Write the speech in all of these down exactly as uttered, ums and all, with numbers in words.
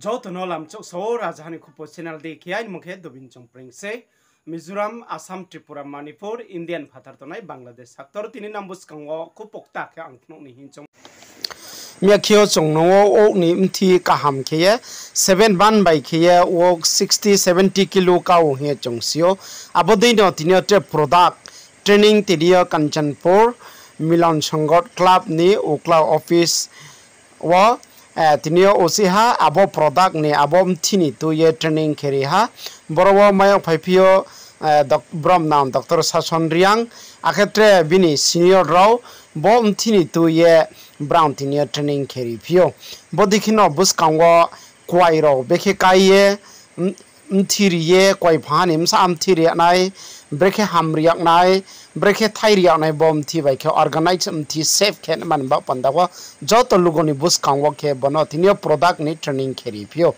Joto no lamchouh sao, Rajaha ni Khupo channel dei khe aini mung khe Dobin Chongpreng se. Mizoram, Assam, Tripura, Manipur, India ni phathar tongnai Bangladesh haktor tini nang buskang wo khupo kta khe ang phnuh ni hing chung. Miya khe yo chung no wo wouh ni mthi kaham khe ye seven ban bai khe ye wouh sixty seventy kilo kau hing ye chung si ou. Abo dei no tini yo tre product training tini yo Kanchanpur Milan Sangat Club ni uklau office wo, tini yo usi ha abo product ni abo mthi ni tui ye training khe ri ha. Boro wo mai yag phaiphi yo, bromnang doctor Sason Reang, akhe tre bini senior rao bo mthi ni tui ye brang tini yo training khe ri phi ou. Bodei khe no buskang wo kuai rao bekhe kai ye, mthi ri ye, kuai phaha ni bsa mthi ri yag nai, brekhe ham ri yag nai, brekhe thai ri yag nai, bo mthi bai khe organize mthi save khe nai mani baoh panda wo joto lugo ni buskang wo khe bo no tini yo product ni training khe ri phi ou.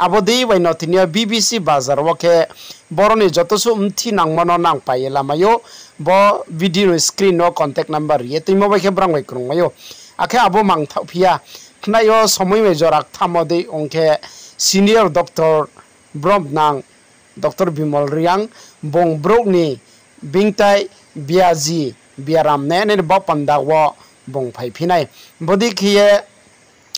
Abo dei bai no tini yo B B C bazar wo khe boro ni joto suh mthi nangmo no nang pai ye lamai ou. Bo video ni screen wo contact number ri ye tuimo bai khe brang bai krungmai ou. Akhe abo mangthaoh phi ya, khnai yo somoi bai jora kthamo dei ong khe senior doctor bromnang doctor Bimol Reang, bung brouh ni bingtai biaji biaram nai nai ni baoh panda wo bung phaiphi nai. Bodei khe ye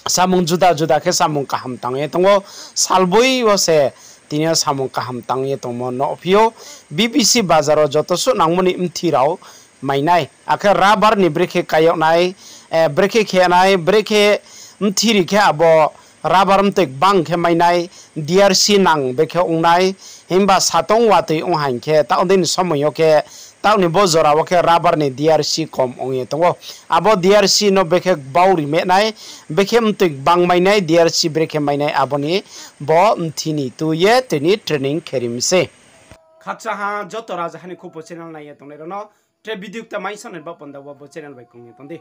samung juda juda khe samung kaham tang ye tong ou, salboi wo se tini yo samung kaham tang ye tongmo no phi ou. B B C bazar wo joto suh nangmo ni mthi rao mai nai. Akhe rubber ni brekhe kai yag nai, brekhe khe nai, brekhe mthi ri khe abo rubber mtoi gbang khe mai nai, D R C nang bekhe ong nai, himba satong watoi ong haing khe, taoh dei ni somoi yo khe, taoh ni bo jora wo khe rubber ni D R C kom ong ye tong ou. Abo D R C no bekhe gbau ri me nai, bekhe mtoi gbang mai nai, D R C brekhe mai nai, abo ni bo mthi ni tui ye tini training khe ri mi se. Khakchang ha joto Rajaha ni Khupo channel nai ye tongnai rao no, tre video kta mai sonai baoh panda wo bo channel bai krung ye tong di.